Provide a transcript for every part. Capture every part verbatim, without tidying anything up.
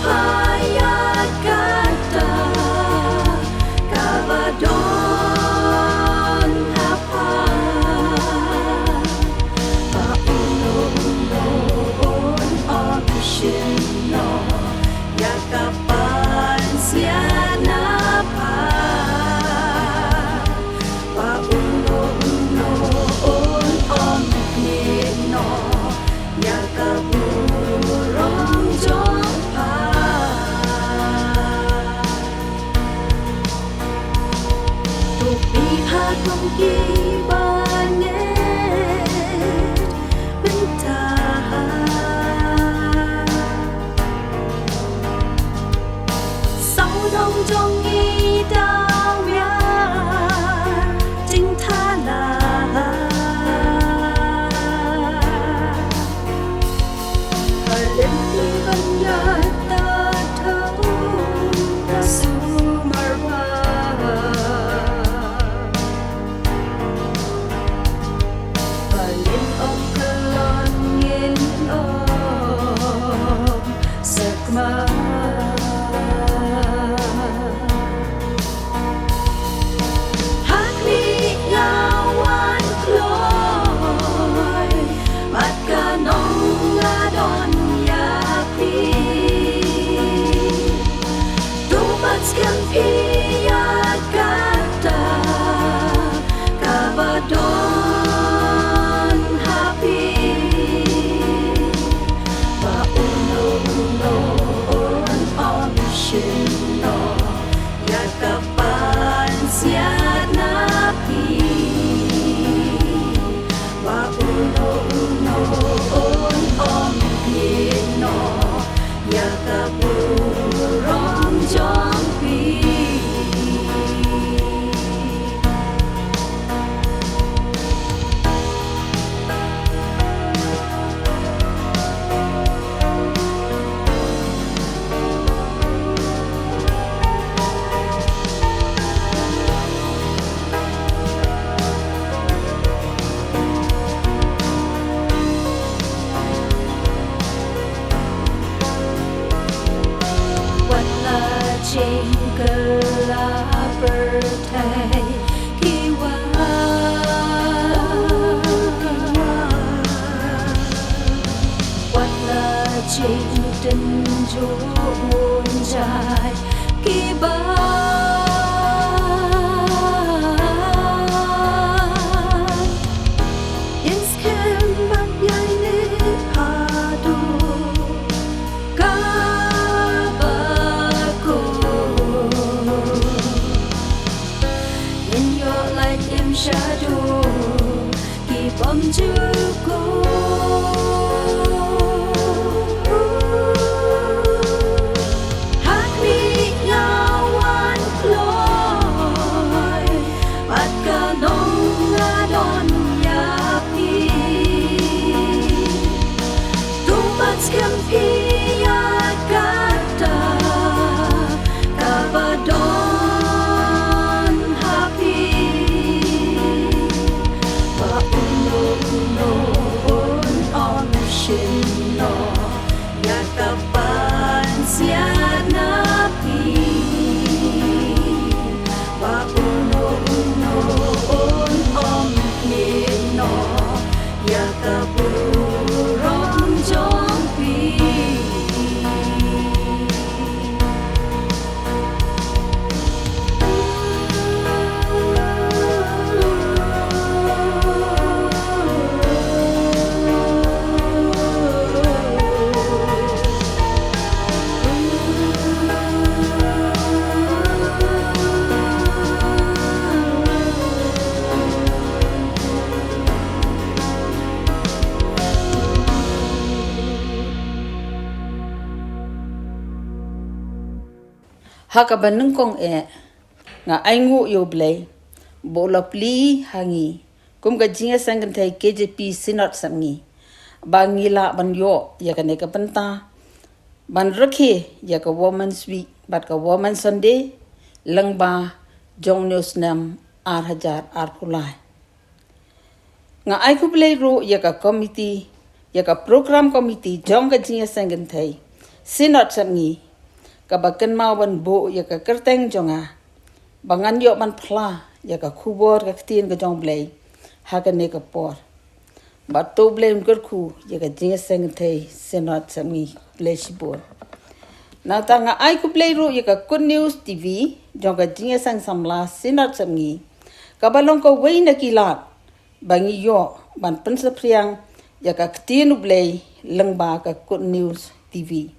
Pha ïa kata kaba don ha pha. Ba uno uno un ym shim noh ïa ka pansngiat na pha. Ba uno uno un ym khmih noh ïa ka burom jong pha. To phi ha kum kiba ngeit mynta. Sawdong jong ngi daw ïa jingthala. Ka lynti ban ïada thaw ka sumar ba. Ba ngin ym kyllon ngin ym sakma. Ha khmih nga wan kloi, bad ka nong nga don ïa phi. To pynskhem phi ïa kata kaba don ha phi. Ba uno uno un ym shim noh ïa ka pansngiat na phi. Ba uno uno un ym khmih noh ïa ka burom jong phi. Wat la jingkylla pyrthei ki wan. Wat la jingtynjuh muiñ jai ki ban. Ïeng skhem bad ïaineh haduh kaba kut. Ngin ïoh lait im shaduh ki bymjukut. Ha khmih nga wan kloi, bad ka nong nga don ïa phi. To pynskhem phi ïa kata kaba don ha phi. Ba uno uno un ym shim noh ïa ka pansngiat na phi. Ba uno uno un ym khmih noh ïa ka burom jong phi. Ha kaba nyngkong eh, nga ainguh ïa U Blei ba u la plie ha ngi kum ka Jingïaseng Kynthei K J P Synod Sepngi, ba ngi lah ban ïoh ïa kane ka bynta ban rakhe ïa ka Women's Week bad ka Women's Sunday lyngba jong une u snem ar hajar arphew lai. Nga ai khublei ruh ïa ka komiti, ïa ka program komiti jong ka Jingïaseng Kynthei Synod Sepngi, kaba kynmaw ban buh ïa ka kyrteng jong nga, ba ngan ïoh ban phla ïa ka khubor ka ktien ka jong U Blei ha kane ka por. Bad to U Blei un kyrkhu ïa ka jingïaseng kynthei Synod Sepngi. Khublei shibun. Nangta nga ai khublei ruh ïa ka Good News T V jong ka jingïaseng samla Synod Sepngi, kaba long kawei na ki lad ba ngi ïoh ban pynsaphriang ïa ka ktien U Blei lyngba ka Good News T V.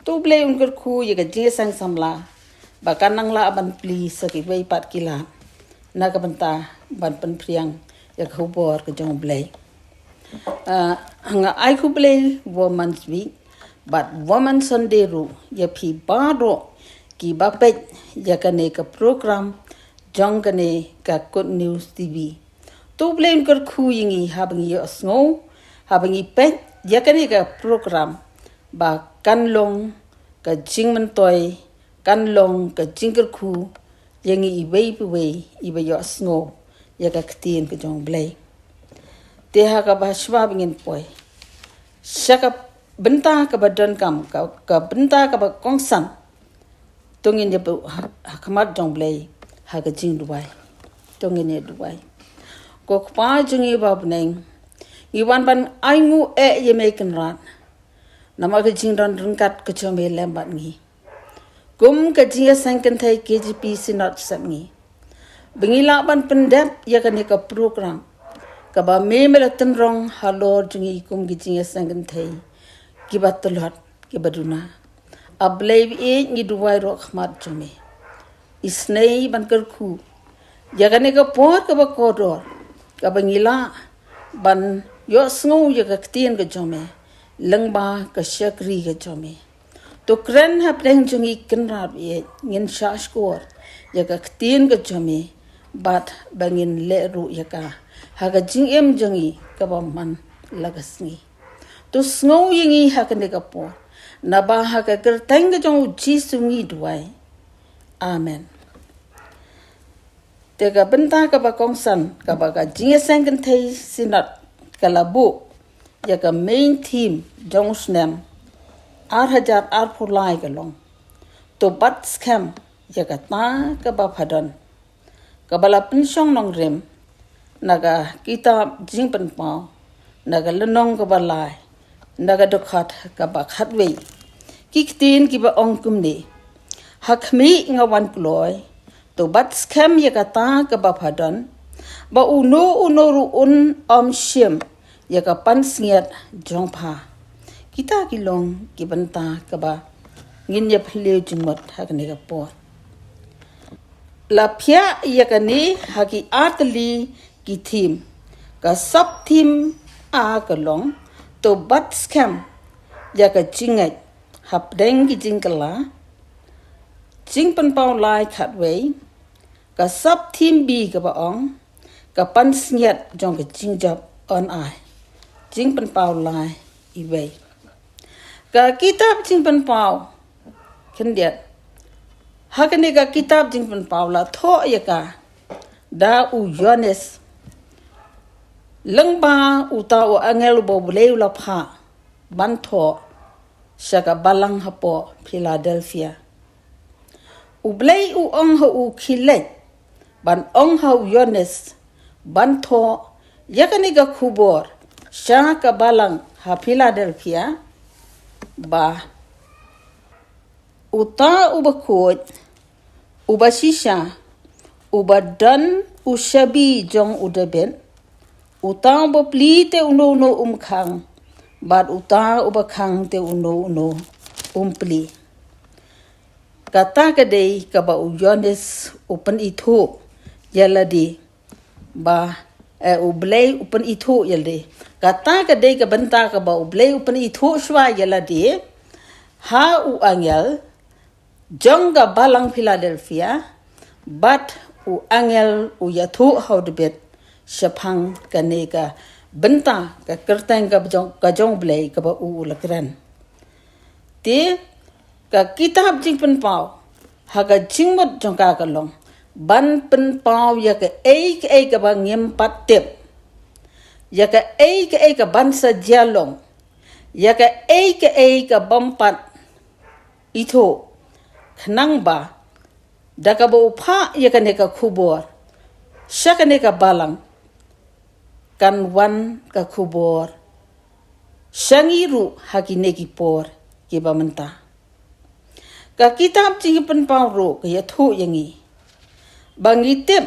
To U Blei un kyrkhu ïa ka jingïaseng samla ba kan nang lah ban plie sa kiwei pat ki lad na ka bynta ban pynphriang ïa ka khubor ka jong U Blei. Ah, nga ai khublei Women's Week bad Women's Sunday ruh ïa phi baroh kiba peit ïa kane ka program jong kane ka Good News T V. To U Blei un kyrkhu ïa ngi haba ngi ïohsngew, haba ngi peit ïa kane ka program, ba kan long ka jingmyntoi, kan long ka jingkyrkhu ïa ngi iwei pa iwei iba ïohsngew ïa ka ktien ka jong U Blei. Te ha kaba shwa ba ngin poi sha ka bynta kaba donkam, ka, ka bynta kaba kongsan, to ngin ïa buh ha, ha khmat jong U Blei ha ka jingduwai. To ngin ïa duwai. Ko Kpa jong ngi ba ha bneng, ngi wan ban ainguh eh ïa Me Kynrad namar ka jingdon ryngkat ka jong Me lem bad ngi kum ka jingïaseng kynthei K J P Synod Sepngi, ba ngi lah ban pyndep ïa kane ka program kaba Me, Me la tynrong halor jong ngi kum ka jingïaseng kynthei kiba tlot, kiba duna. A Blei baieit, ngi duwai ruh ha khmat jong Me. Isynei ban kyrkhu ïa kane ka por kaba kordor, kaba ngi lah ban ïohsngew ïa ka ktien ka jong Me lyngba ka shakri ka jong Me. To kren hapdeng jong ngi Kynrad baieit, ngin shahshkor ïa ka ktien ka jong Me bad ba ngin leh ruh ïa ka ha ka jingim jong ngi kaba man la ka sngi. To sngew ïa ngi ha kane ka por, naba ha ka kyrteng ka jong U Jisu ngi duwai. Amen. Te ka bynta kaba kongsan kaba ka jingïaseng kynthei Synod ka la buh ïa ka main theme jong u snem ar hajar arphew lai ka long: To bat skhem ïa kata kaba pha don, kaba la pynshong nongrim na ka kitab Jingpynpaw, na ka lynnong kaba lai, na ka dkhot kaba khatwei. Ki ktien kiba ong kumne: Ha khmih nga wan kloi, to bat skhem ïa kata kaba pha don, ba uno uno ruh un ym shim ïa ka pansngiat jong pha. Kita ki long ki bynta kaba ngin ïa phylliew jingmut ha kane ka por. La phiah ïa kane ha ki artylli ki theme. Ka sub theme A ka long: To bat skhem ïa ka jingngeit hapdeng ki jingkylla. Jingpynpaw lai khatwei. Ka sub theme B kaba ong: Ka pansngiat jong ka jingjop yn ai. Jingpynpaw lai iwei. Ka kitab Jingpynpaw khyndiat. Ha kane ka kitab Jingpynpaw la thoh ïa ka da u Ïoannis, lyngba uta u angel uba U Blei u la phah ban thoh sha ka balang hapoh Philadelphia. U Blei u ong ha u, khie leit ban ong ha u Ïoannis ban thoh ïa kane ka khubor sha ka balang ha Philadelphia, ba uta uba khuid, uba shisha, uba don u shabi jong u Dabid, uta uba plie te uno uno um khang, bad uta uba khang te uno uno um plie. Kata ka dei kaba u Ïoannis u pynithuh ïa lade, ba, eh, U Blei u pynithuh ïa lade. Kata ka dei ka bynta kaba U Blei u pynithuh shwa ïa lade ha u angel jong ka balang Philadelphia, bad u angel u ïathuh ha u Dabid shaphang kane ka bynta, ka kyrteng ka jong, ka jong U Blei kaba u, u la kren. Te ka kitab Jingpynpaw, ha ka jingmut jong ka ka long ban pynpaw ïa kaei kaei kaba ngim pat tip, ïa kaei kaei kaban sa jia long, ïa kaei kaei kabym pat ithuh, khnang ba da kaba u phah ïa kane ka khubor sha kane ka balang, kan wan ka khubor sha ngi ruh ha kine ki por kiba mynta. Ka kitab Jingpynpaw ruh ka ïathuh ïa ngi ba ngi tip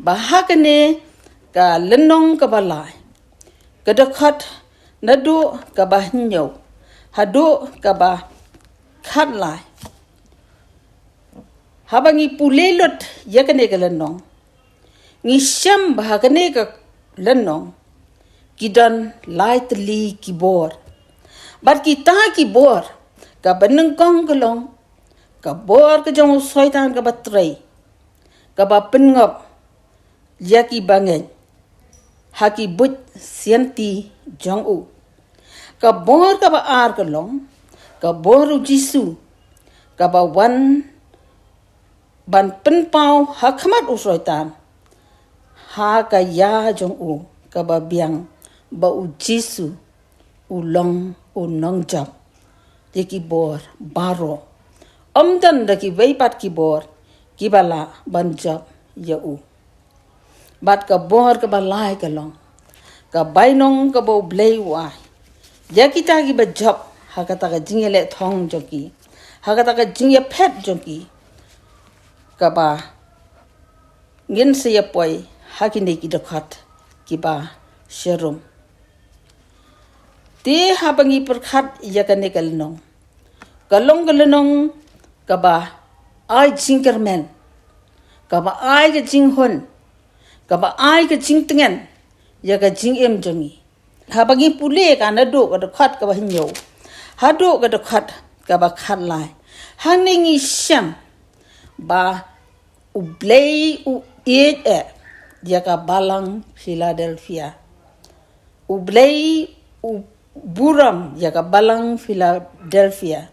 ba ha kane ka lynnong kaba lai, ka dkhot naduh kaba hynñiew haduh kaba khatlai. Haba ngi pule lut ïa kane ka lynnong, ngi shem ba ha kane ka lynnong ki don lai tylli ki bor. Bad kita ki bor, kaba nyngkong ka long ka bor ka jong u Soitan kaba trei, kaba pynngop ïa ki bangeit ha ki buit sianti jong u. Ka bor kaba ar ka long ka bor u Jisu, kaba wan ban pynpaw ha khmat u Soitan ha ka ïa jong u kaba biang, ba u Jisu u long u nongjop ïa ki bor baroh. Ym don da kiwei pat ki bor kiba lah ban jop ïa u. Bad ka bor kaba lai ka long ka bainong kaba u Blei u ai ïa kita kiba jop ha kata ka jingïaleh thong jong ki, ha kata ka jingïaphet jong ki, kaba ngin sa ïa poi ha kine ki dkhot kiba sharum. Te haba ngi pyrkhat ïa kane ka lynnong, ka long ka lynnong kaba ai jingkyrmen, kaba ai ka jinghun, kaba ai ka jingtngen ïa ka jingim jong ngi. Haba ngi pule ka naduh ka dkhot kaba hynñiew haduh ka dkhot kaba khatlai, hangne ngi shem ba u Blei u ïeit eh ïa ka balang Philadelphia. U Blei u burom ïa ka balang Philadelphia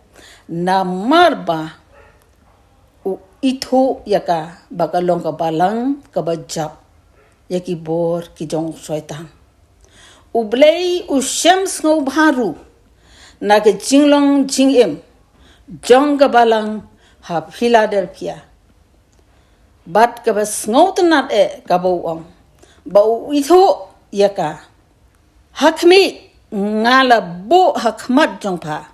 namar ba u ithuh ïa ka ba ka long ka balang kaba jop ïa ki bor ki jong u Soitan. U Blei u shem sngewbha ruh na ka jinglong jingim jong ka balang ha Philadelphia. Bad kaba sngewtynnat eh kaba u ong ba u ithuh ïa ka, ha khmih, nga la buh ha khmat jong pha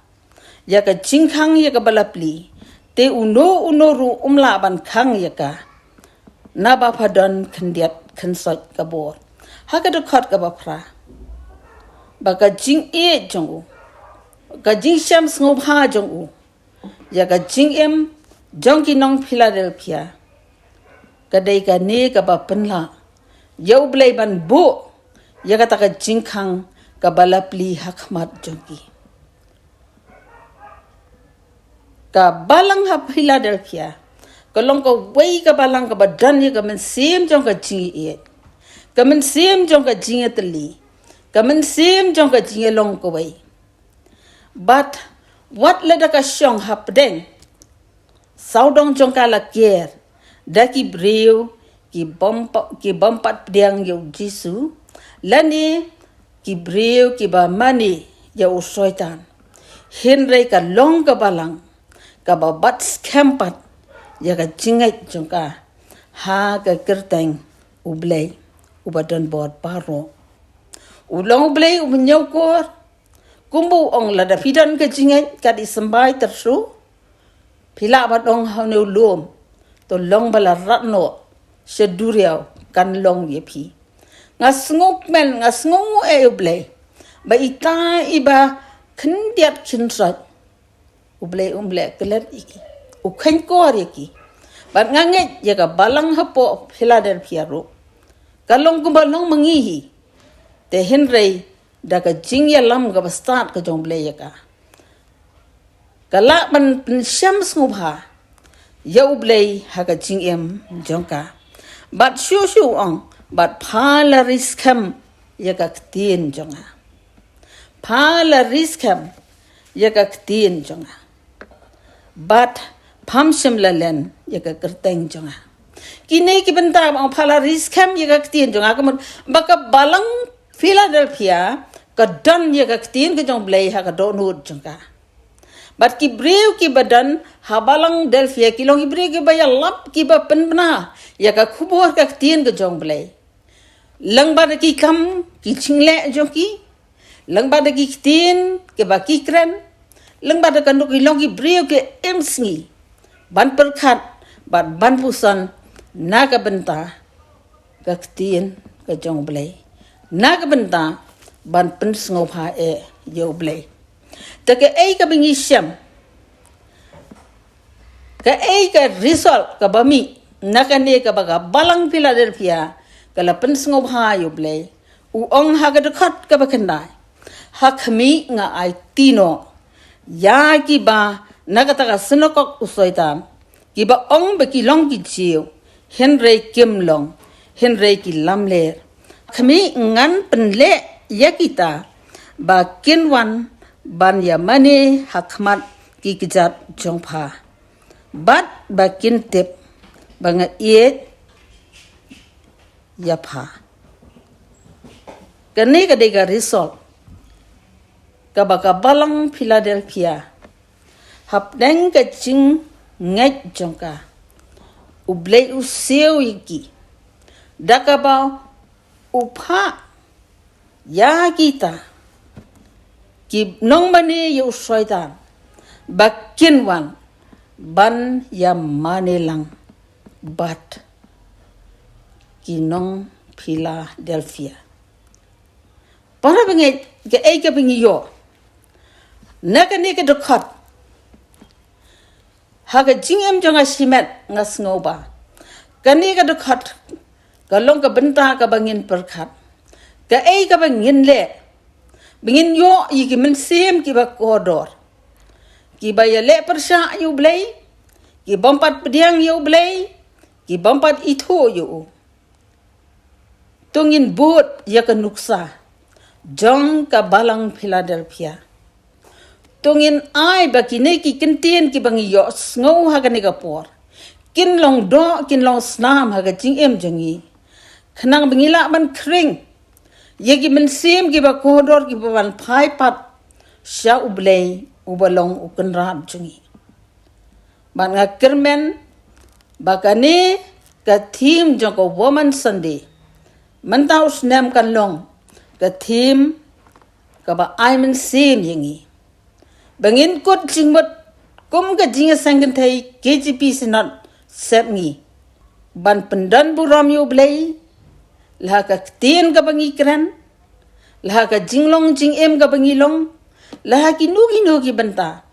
ïa ka jingkhang ïa kaba la plie, te uno uno ruh um lah ban khang ïa ka, naba pha don khyndiat khynsoit ka bor. Ha ka dkhot kaba phra, ba ka jingïeit jong u, ka jingshem sngewbha jong u ïa ka jingim jong ki nong Philadelphia ka dei kane kaba pynlah ïa u Blei ban buh ïa kata ka jingkhang kaba la plie ha khmat jong ki. Ka balang ha Philadelphia ka long kawei ka balang kaba don ïa ka mynsiem jong ka jingïeit, ka mynsiem jong ka jingïatylli, ka mynsiem jong ka jingïalong kawei. Bad wat lada ka shong hapdeng sawdong jong ka la ker da ki briew ki bym pa-, ki bym pat pdiang ïa u Jisu, lane ki briew kiba mane ïa u Soitan, hynrei ka long ka balang kaba bat skhem pat ïa ka jingngeit jong ka ha ka kyrteng u Blei uba don bor baroh. U long u Blei uba ñiewkor. Kumba u ong, lada phi don ka jingngeit ka dei symbai tyrsu, phi lah ban ong ha une u lum, to long ba la rat noh sha duriaw, kan long ïa phi. Nga sngewkmen, nga sngewnguh ïa u Blei ba ita iba khyndiat khynsoit, u Blei um leh klet ïa ki, u kheiñkor ïa ki. Bad nga ngeit ïa ka balang hapoh Philadelphia ruh ka long kumba long ma ngi hi. Te hynrei da ka jingïalam kaba stad ka jong u Blei ïa ka, ka lah ban pynshem sngewbha ïa u Blei ha ka jingim jong ka. Bad shuh shuh u ong, bad pha la ri skhem ïa ka ktien jong nga. Pha la ri skhem ïa ka ktien jong nga. Bad pham shym la len ïa ka kyrteng jong nga. Kine ki bynta ba ong pha la ri skhem ïa ka ktien jong nga, ka mut ba ka balang Philadelphia ka don ïa ka ktien ka jong u Blei ha ka dohnud jong ka. Bad ki briew kiba don ha balang Delphia ki long ki briew kiba ïalap, kiba pynbna ïa ka khubor ka ktien ka jong U Blei. Lyngba da ki kam, ki jingleh jong ki, lyngba da ki ktien kiba ki kren, lyngba da ka nuk, ki long ki briew ki im sngi ban pyrkhat bad ban puson na ka bynta ka ktien ka jong U Blei, na ka bynta ban pynsngewbha eh ïa U Blei. Te kaei kaba ngi shem, kaei ka result kaba mih na kane kaba ka balang Philadelphia ka la pynsngewbha ïa U Blei? U ong ha ka dkhot kaba khyndai: Ha khmih, nga aiti noh ïa kiba na kata ka synagog u Soitan, kiba ong ba ki long ki Jiw, hynrei kim long, hynrei ki lamler. Khmih, ngan pynleh ïa kita ba kin wan ban ïamane ha khmat ki kjat jong pha, bad ba kin tip ba nga ïeit ïa pha. Kane ka dei ka result kaba ka balang Philadelphia, hapdeng ka jingngeit jong ka, U Blei u siew ïa ki da kaba u phah ïa kita ki nongmane ïa u Soitan ba kin wan ban ïamane lang bad ki nong Philadelphia. Para bangeit, kaei kaba ngi ïoh na kane ka dkhot? Ha ka jingim jong nga shimet nga sngew ba kane ka dkhot ka long ka bynta kaba ngin pyrkhat. Kaei kaba ngin leh ba ngin ïoh ïa ki mynsiem kiba kordor, kiba ïaleh pyrshah ïa U Blei, ki bym pat pdiang ïa U Blei, ki bym pat ithuh ïa u? To ngin bud ïa ka nuksa jong ka balang Philadelphia. To ngin ai ba kine ki kyntien kiba ngi ïohsngew ha kane ka por kin long doh, kin long snam ha ka jingim jong ngi, khnang ba ngi lah ban khring ïa ki mynsiem kiba kordor, kiba wan phai pat sha U Blei uba long u Kynrad jong ngi. Bad nga kyrmen ba kane ka theme jong ka Women's Sunday mynta u snem kan long ka theme kaba ai mynsiem ïa ngi ba ngin kut jingmut kum ka Jingïaseng Kynthei K J P Synod Sepngi, ban pyndonburom ïa U Blei la ha ka ktien kaba ngi kren, la ha ka jinglong jingim kaba ngi long, la ha kino kino ki bynta.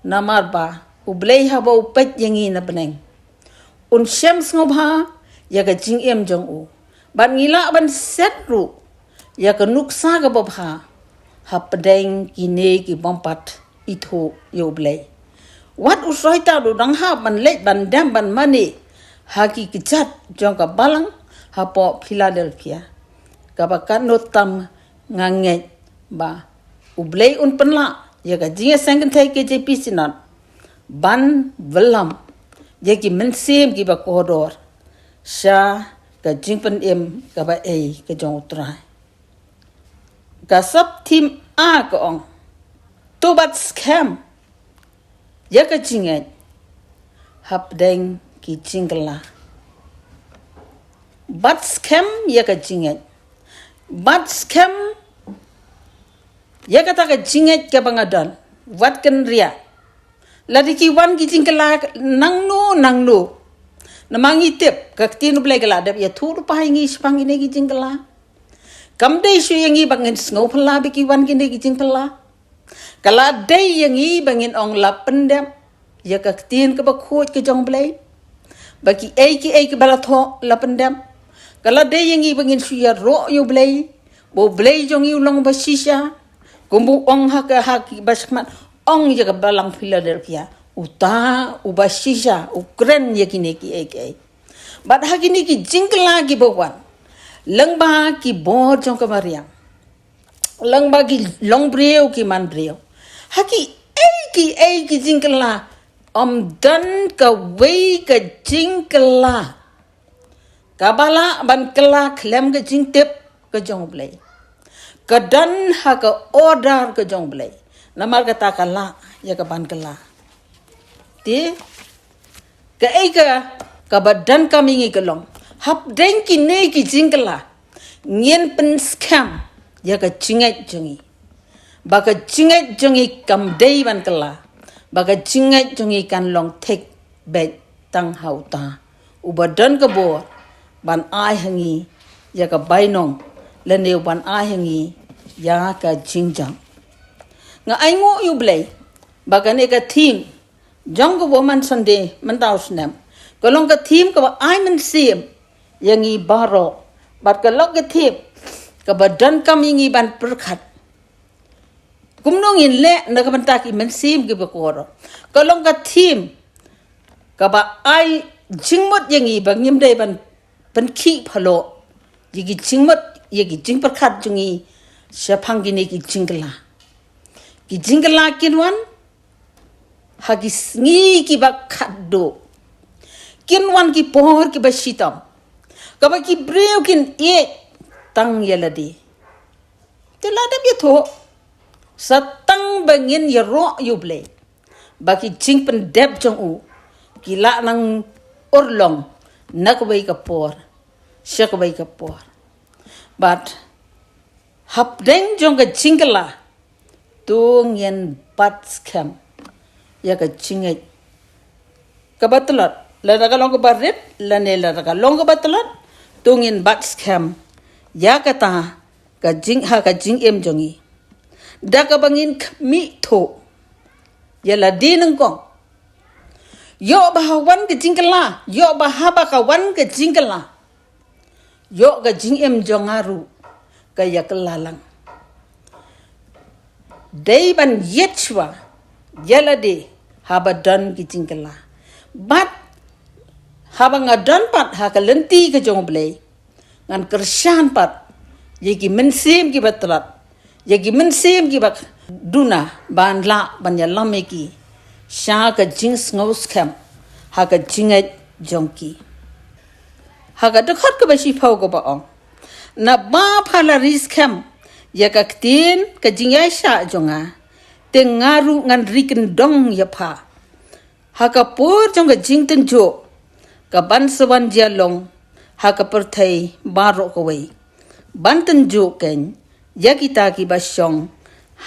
Namar ba U Blei haba u peit ïa ngi na bneng, un shem sngewbha ïa ka jingim jong u, bad ngi lah ban set ruh ïa ka nuksa kaba bha hapdeng kine ki bym pat ithuh ïa U Blei. Wat u Soitan u dang hap ban leit ban dem ban mane ha ki kjat jong ka balang hapoh Philadelphia. Kaba katno tam nga ngeit ba U Blei un pynlah ïa ka Jingïaseng Kynthei K J P Synod ban wallam ïa ki mynsiem kiba kordor sha ka jingpynim kaba ei ka jong U Trai. Ka sub theme A ka ong: To bat skhem ïa ka jingngeit hapdeng ki jingkylla. Bat skhem ïa ka jingngeit. Bat skhem ïa kata ka jingngeit kaba nga don. Wat kynriah lada ki wan ki jingkylla nangno nangno. Namar ngi tip ka ktien U Blei ka la dep ïathuh lypa ïa ngi shaphang kine ki jingkylla. Kam dei shuh ïa ngi ba ngin sngew phylla ba ki wan kine ki jingkylla. Ka la dei ïa ngi ba ngin ong la pyndep ïa ka ktien kaba khuid ka jong U Blei, ba kiei kiei kiba la thoh la pyndep. Ka la dei ïa ngi ba ngin shu ïaroh ïa U Blei, ba U Blei jong ngi u long ba shisha. Kumba u ong ha ka, ha kiba shakhmat, ong ïa ka balang Philadelphia, uta uba shisha u kren ïa kine kiei kiei. Bad ha kine ki jingkylla kiba wan lyngba ki bor jong ka mariang, lyngba ki longbriew ki manbriew, ha kiei kiei ki jingkylla, ym don kawei ka jingkylla kaba lah ban kylla khlem ka jingtip ka jong U Blei. Ka don ha ka order ka jong U Blei. Namar kata ka lah ïa ka ban kylla. Te kaei ka, kaba donkam ïa ngi ka long, hapdeng kine ki jingkylla, ngin pynskhem ïa ka jingngeit jong ngi, ba ka jingngeit jong ngi kam dei ban kylla, ba ka jingngeit jong ngi kan long thik beit tang ha uta uba don ka bor ban ai ha ngi ïa ka bainong, lane u ban ai ha ngi ïa ka jingjam. Nga ainguh ïa U Blei ba kane ka theme jong ka Women Sunday mynta u snem ka long ka theme kaba ai mynsiem ïa ngi baroh, bad ka long ka theme kaba donkam ïa ngi ban pyrkhat kumno ngin leh na ka bynta ki mynsiem kiba kordor. Ka long ka theme kaba ai jingmut ïa ngi ba ngim dei ban pynkhih phalok ïa ki jingmut, ïa ki jingpyrkhat jong ngi shaphang kine ki jingkylla. Ki jingkylla kin wan ha ki sngi kiba khatduh, kin wan ki por kiba shitom, kaba ki briew kin ïeit tang ïa lade. Te la dep ïathuh, sa tang ba ngin ïaroh ïa U Blei ba ki jingpyndep jong u ki lah nang urlong na kawei ka por sha kawei ka por. Bad hapdeng jong ka jingkylla, to ngin bat skhem ïa ka jingngeit kaba tlot, lada ka long kaba rit lane lada ka long kaba tlot, to ngin bat skhem ïa kata ka jing, ha ka jingim jong ngi, da kaba ngin khmih thuh ïa lade nyngkong. Ïoh ba ha wan ka jingkylla, ïoh ba haba ka wan ka jingkylla, ïoh ka jingim jong nga ruh ka ïakylla lang. Dei ban ïeit shuwa ïa lade haba don ki jingkylla. Bad haba nga don pat ha ka lynti ka jong U Blei, ngan kyrshan pat ïa ki mynsiem kiba tlot, ïa ki mynsiem kiba duna, ban lah ban ïalam ïa ki sha ka jingsngewskhem ha ka jingngeit jong ki. Ha ka dkhot kaba shiphew kaba ong, naba pha la ri skhem ïa ka ktien ka jingïaishah jong nga, te nga ruh ngan ri kyndong ïa pha ha ka por jong ka jingtynjuh ka ban sa wan jia long ha ka pyrthei baroh kawei, ban tynjuh keiñ ïa kita kiba shong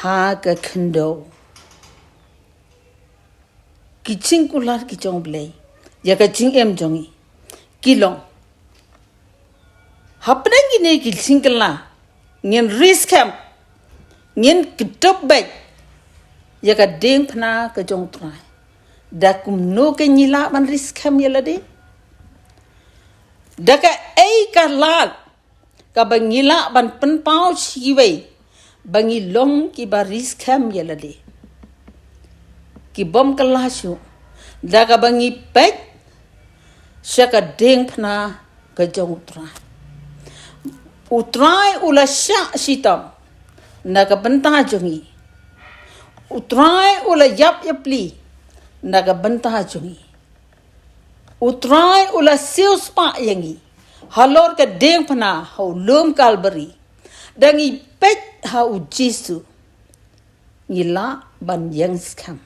ha ka khyndew. Ki jingkular ki jong U Blei ïa ka jingim jong ngi ki long, hapdeng kine ki jingkylla, ngin ri skhem, ngin kdup beit ïa ka diengphna ka jong U Trai. Da kumno keiñ ngi lah ban ri skhem ïa lade? Da kaei ka lad kaba ngi lah ban pynpaw sha kiwei ba ngi long kiba ri skhem ïa lade? Ki bym kylla shuh, da kaba ngi peit sha ka diengphna ka jong U Trai. U Trai u la shah shitom na ka bynta jong ngi. U Trai u la ïap ïapli na ka bynta jong ngi. U Trai u la siewspah ïa ngi halor ka diengphna ha u lum Kalbari. Da ngi peit ha U Jisu, ngi lah ban ïeng skhem.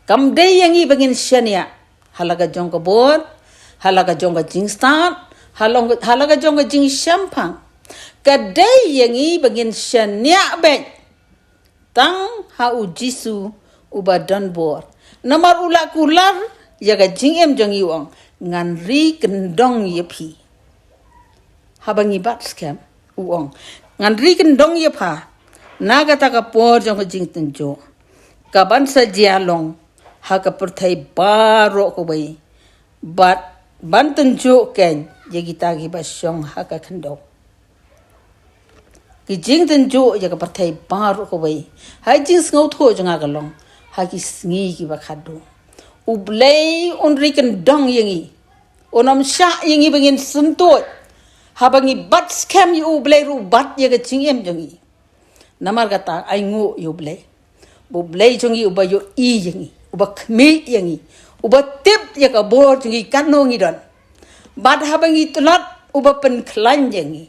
Kam dei ïa ngi ba ngin shaniah ha la ka jong ka bor, ha la ka jong ka jingstad, ha long, ha la ka jong ka jingshemphang. Ka dei ïa ngi ba ngin shaniah beit tang ha U Jisu uba don bor. Namar u la kular ïa ka jingim jong ngi, u ong, ngan ri kyndong ïa phi. Haba ngi bat skhem, u ong, ngan ri kyndong ïa pha na kata ka por jong ka jingtynjuh ka ban sa jia long ha ka pyrthei baroh kawei, bad ban tynjuh keiñ ïa kita kiba shong ha ka khyndew. Ki jingtynjuh ïa ka pyrthei baroh kawei ha jingsngewthuh jong nga ka long ha ki sngi kiba khatduh. U Blei un ri kyndong ïa ngi. Un ym shah ïa ngi ba ngin syntuid haba ngi bat skhem ïa U Blei ruh, u bat ïa ka jingim jong ngi. Namar kata, ainguh ïa U Blei. Ba U Blei jong ngi uba ïohi ïa ngi, uba khmih ïa ngi, uba tip ïa ka bor jong ngi katno ngi don. Bad haba ngi tlot, uba pynkhlaiñ ïa ngi.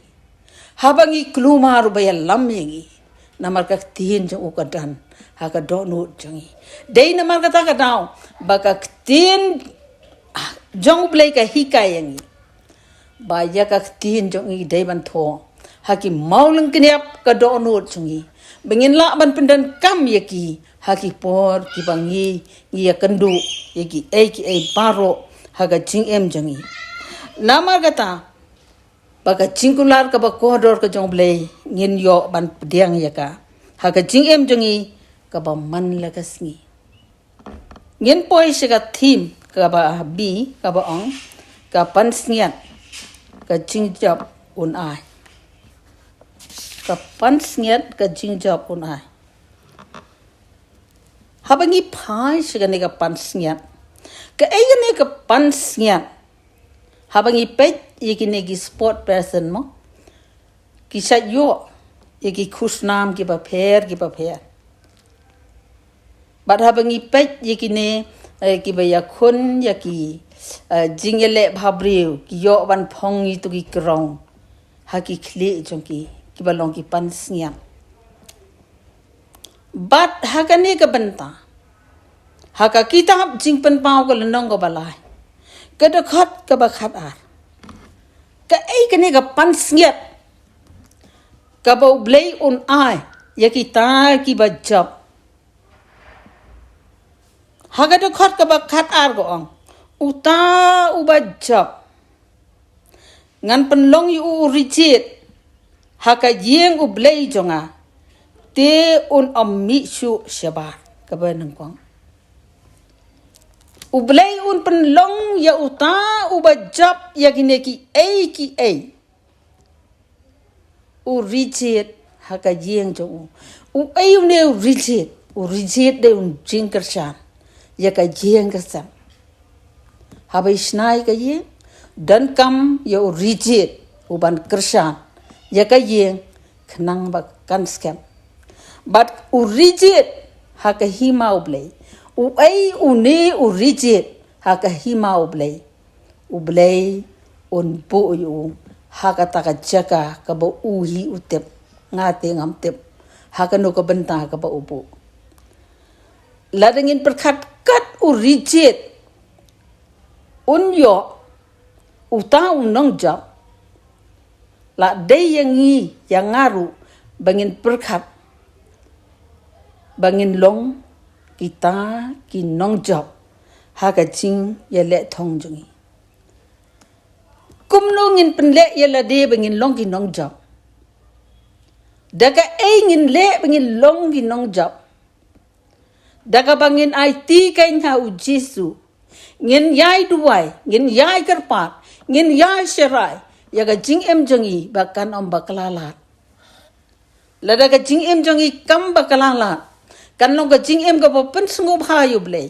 Haba ngi kulmar, uba ïalam ïa ngi. Namar ka ktien jong u ka don ha ka dohnud jong ngi. Dei namar kata ka daw ba ka ktien jong U Blei ka hikai ïa ngi ba ïa ka ktien jong ngi dei ban thoh ha ki mawlyngkniap ka dohnud jong ngi, ba ngin lah ban pyndonkam ïa ki ha ki por kiba ngi, ngi ïakynduh ïa kiei kiei baroh ha ka jingim jong ngi. Namar kata ba ka jingkular kaba kordor ka jong U Blei ngin ïoh ban pdiang ïa ka ha ka jingim jong ngi kaba man la ka sngi. Ngin poi sha ka theme kaba B, kaba ong, ka pansngiat ka jingjop un ai. Ka pansngiat ka jingjop un ai. Haba ngi phai sha kane ka pansngiat, kaei kane ka pansngiat? Haba ngi peit ïa kine ki sport person mo, ki shait ïoh ïa ki khusnam kiba pher kiba pher. Bad haba ngi peit ïa kine, eh, kiba ïakhun ïa ki, eh, jingïaleh bhabriew, ki ïoh ban phong ïa tu ki krong ha ki khlieh jong ki, kiba long ki pansngiat. Bad ha kane ka bynta, ha ka kitab Jingpynpaw ka lynnong kaba lai, ka dkhot kaba khatar, kaei kane ka pansngiat kaba U Blei un ai ïa kita kiba jop? Ha ka dkhot kaba khatar ka ong, uta uba jop, ngan pynlong ïa u u rijied ha ka ïing U Blei jong nga, te un ym mih shuh shabar. Kaba nyngkong, U Blei un pynlong ïa uta uba jop ïa kine kiei kiei u rijied ha ka ïing jong u. Uei une u rijied? U rijied dei u jingkyrshan ïa ka ïing ka sem. Haba i shna ïa ka ïing, donkam ïa u rijied u ban kyrshan ïa ka ïing khnang ba kan skhem. Bad u rijied ha ka hima U Blei, uei une u rijied ha ka hima U Blei? U Blei un buh ïa u ha kata ka jaka kaba u hi u tip. Nga te ngam tip ha kano ka bynta kaba u buh. Lada ngin pyrkhat kat u rijied un ïoh uta u nongjop, la dei ïa ngi, ïa nga ruh, ba ngin pyrkhat ba ngin long kita ki nongjop ha ka jingïaleh thong jong ngi. Kumno ngin pynleh ïa lade ba ngin long ki nongjop? Da kaei ngin leh ba ngin long ki nongjop? Da kaba ngin aiti kein ha U Jisu, ngin ïai duwai, ngin ïai kyrpad, ngin ïai sharai ïa ka jingim jong ngi ba kan ym bakla lad. Lada ka jingim jong ngi kam bakla lad, kan long ka jingim kaba pynsngewbha ïa U Blei.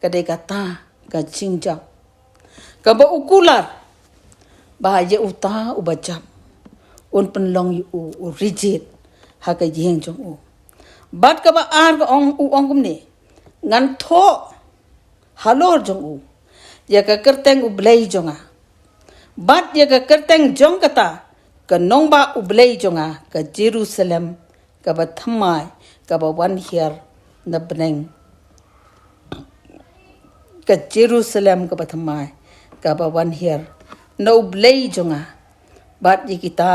Ka dei kata ka jingjop kaba u kular ba ïa uta uba jop un pynlong ïa u u rijied ha ka ïing jong u. Bad kaba ar ka ong, u ong kumne, ngan thoh halor jong u ïa ka kyrteng U Blei jong nga, bad ïa ka kyrteng jong kata ka nongbah U Blei jong nga, ka Jerusalem kaba thymmai kaba wan hiar na bneng, ka Jerusalem kaba thymmai kaba wan hiar na U Blei jong nga, bad ïa kita,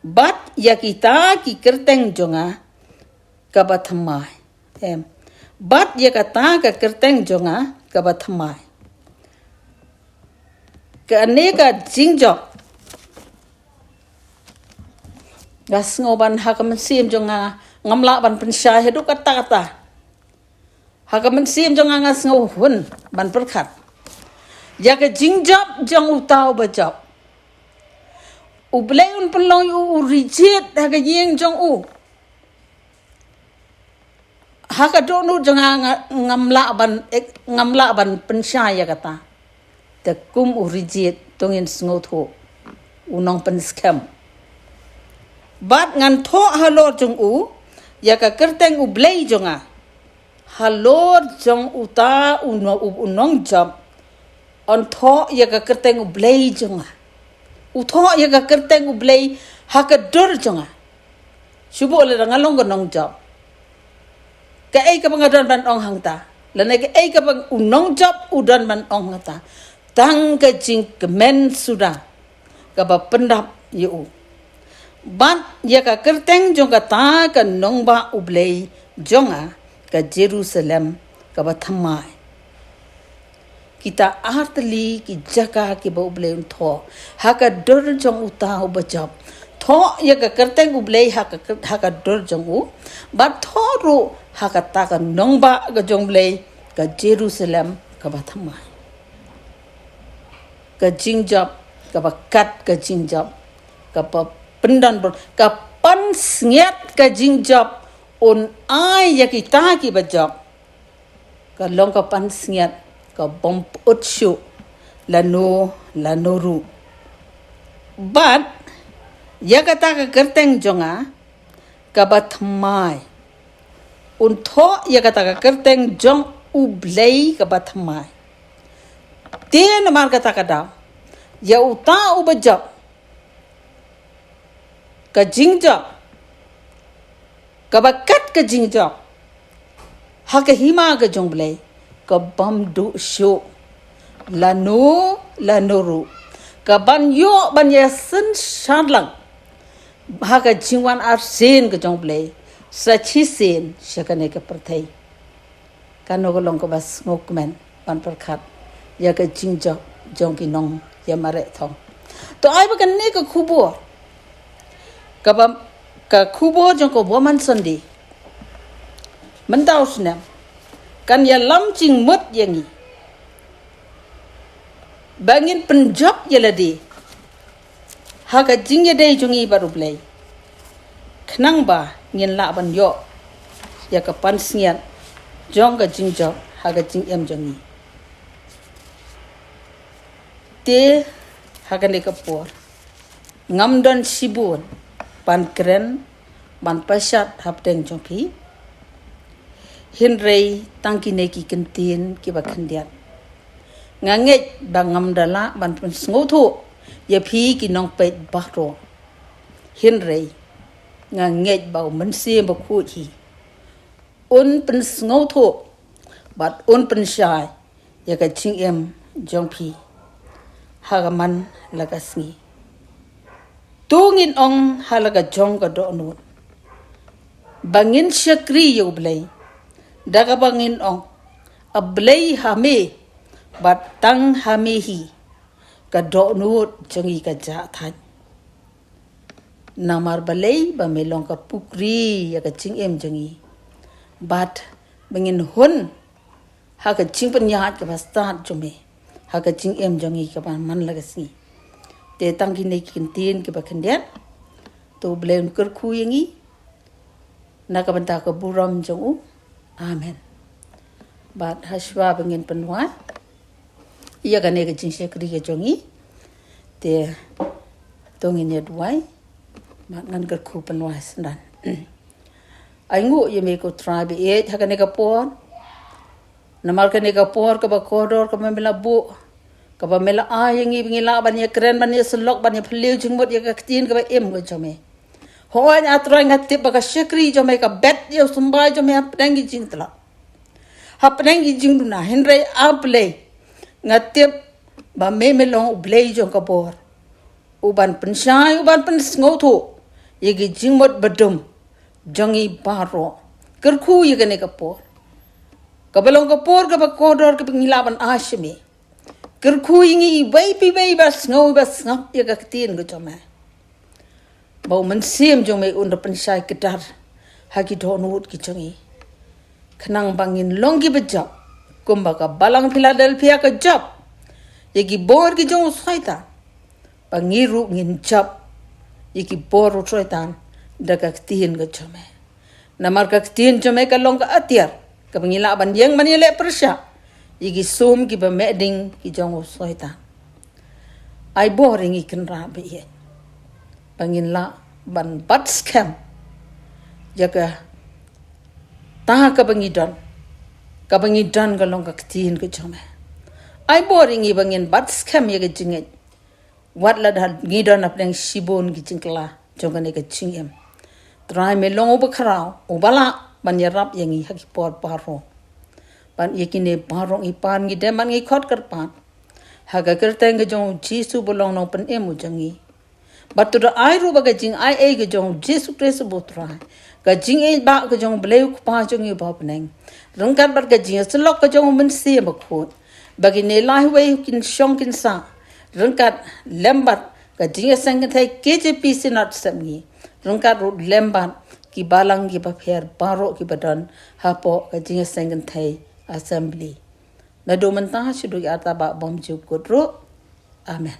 bad ïa kita ki kyrteng jong nga kaba thymmai. Em. Bad ïa kata ka kyrteng jong nga kaba thymmai. Kane ka jingjop, nga sngew ban ha ka mynsiem jong nga, ngam lah ban pynshai haduh katta katta. Ha ka mynsiem jong nga, nga sngew hun ban pyrkhat ïa ka jingjop jong uta uba jop. U Blei un pynlong ïa u u rijied ha ka ïing jong u. Ha ka dohnud jong nga, nga, ngam lah ban, eh, ngam lah ban pynshai ïa kata. Te kum u rijied to ngin sngewthuh u nongpynskhem. Bad ngan thoh halor jong u ïa ka kyrteng U Blei jong nga. Halor jong uta u no-, u, u nongjop, un thoh ïa ka kyrteng U Blei jong nga. U thoh ïa ka kyrteng U Blei ha ka dur jong nga. Shu buh lada nga long ka nongjop, kaei kaba nga don ban ong hangta? Lane kaei kaba u nongjop u don ban ong hangta? Tang ka jingkmen suda kaba pyndap ïa u. Bad ïa ka kyrteng jong kata ka nongbah U Blei jong nga, ka Jerusalem kaba thymmai. Kita artylli ki jaka kiba U Blei un thoh ha ka dur jong uta uba jop. Thoh ïa ka kyrteng U Blei ha ka kyr-, ha ka dur jong u. Bad thoh ruh ha kata ka nongbah ka jong U Blei, ka Jerusalem kaba thymmai. Ka jingjop, kaba kat ka jingjop, kaba pyndon bor, ka pansngiat ka jingjop un ai ïa kita kiba jop. Ka long ka pansngiat ka bym pyut shuh lano lano ruh. Bad ïa kata ka kyrteng jong nga kaba thymmai, un thoh ïa kata ka kyrteng jong U Blei kaba thymmai. Te namar kata ka daw, ïa uta uba jop, ka jingjop, kaba kat ka jingjop ha ka hima ka jong U Blei, ka bym duh shuh lano lano ruh, ka ban ïoh ban ïasynshar lang ha ka jingwan arsien ka jong U Blei sa shisien sha kane ka pyrthei. Kano ka long kaba sngewkmen ban pyrkhat ïa ka jingjop jong ki nongïamareh thong. To ai ba kane ka khubor, kaba, ka khubor jong ka Women's Sunday mynta u snem kan ïalam jingmut ïa ngi ba ngin pynjop ïa lade ha ka jingïadei jong ngi bad U Blei, khnang ba ngin lah ban ïoh ïa ka pansngiat jong ka jingjop ha ka jingim jong ngi. Te ha kane ka por ngam don shibun ban kren, ban pashat hapdeng jong phi. Hynrei tang kine ki kyntien kiba khyndiat. Nga ngeit ba ngam da lah ban pynsngewthuh ïa phi ki nongpeit baroh. Hynrei nga ngeit ba U Mynsiem Bakhuid hi un pynsngewthuh bad un pynshai ïa ka jingim jong phi ha ka man la ka sngi. To ngin ong ha la ka jong ka dohnud ba ngin shakri ïa U Blei da kaba ngin ong, A Blei, ha me bad tang ha me hi ka dohnud jong ngi ka jah thait. Namar balei? Ba me long ka pukri ïa ka jingim jong ngi. Bad ba ngin hun ha ka jingpynïaid kaba stad jong me ha ka jingim jong ngi kaba man la ka sngi. Te tang kine ki kyntien kiba khyndiat. To U Blei un kyrkhu ïa ngi na ka bynta ka burom jong u. Amen. Bad ha shuwa ba ngin pynwai ïa kane ka jingshakri ka jong ngi, te to ngin ïa duwai. Bad ngan kyrkhu pynwai synran. Ai nguh ïa me ko Trai ba ïeit ha kane ka por. Namar kane ka por kaba kordor kaba me la buh, kaba me la ai ïa ngi ba ngin lah ban ïa kren, ban ïa syllok, ban ïa phylliew jingmut ïa ka ktien kaba im ka jong me. Hooid A Trai, nga tip ba ka shakri jong me ka bet ïa u symbai jong me hapdeng ki jingtlot, hapdeng ki jingduna. Hynrei A Blei, nga tip ba me me long U Blei jong ka bor, u ban pynshai, u ban pynsngewthuh ïa ki jingmut badum jong ngi baroh. Kyrkhu ïa kane ka por kaba long ka por kaba kordor kaba ngi lah ban ai sha me. Kyrkhu ïa ngi iwei pa iwei ba sngew ba sngap ïa ka ktien ka jong me. Ba U Mynsiem jong me un da pynshai kdar ha ki dohnud ki jong ngi, khnang ba ngin long kiba jop kumba ka balang Philadelphia ka jop ïa ki bor ki jong u Soitan. Ba ngi ruh ngin jop ïa ki bor u Soitan da ka ktien ka jong me. Namar ka ktien jong me ka long ka atiar kaba ngi lah ban ïeng ban ïaleh pyrshah ïa ki sum kiba meh ding ki jong u Soitan. Ai bor ïa ngi Kynrad ba ïeit ba ngin lah ban bat skhem ïa kata kaba ngi don. Kaba ngi don ka long ka ktien ka jong me. Ai bor ïa ngi ba ngin bat skhem ïa ka jingngeit, wat lada ngi don hapdeng shibun ki jingkylla jong kane ka jingim. Trai, me long uba khraw, uba lah ban ïarap ïa ngi ha ki por baroh. Ban ïa kine baroh ngi pan, ngi dem ban ngi khot kyrpad ha ka kyrteng ka jong u Jisu ba long nongpynim u jong ngi. Bad to da ai ruh ba ka jingai ei ka jong u Jisu Khrist uba u Trai, ka jingïeit ba ka jong u Blei u Kpa jong ngi uba ha bneng, ryngkat bad ka jingïasyllok ka jong u Mynsiem Bakhuid, ba kine lai wei kin shong kin sah ryngkat lem bad ka jingïaseng kynthei K J P Synod Sepngi, ryngkat ruh lem bad ki balang ki bapher baroh ki ba don hapoh ka jingïaseng kynthei Assembly. Naduh mynta shaduh ki arta ba bym ju kut ruh. Amen.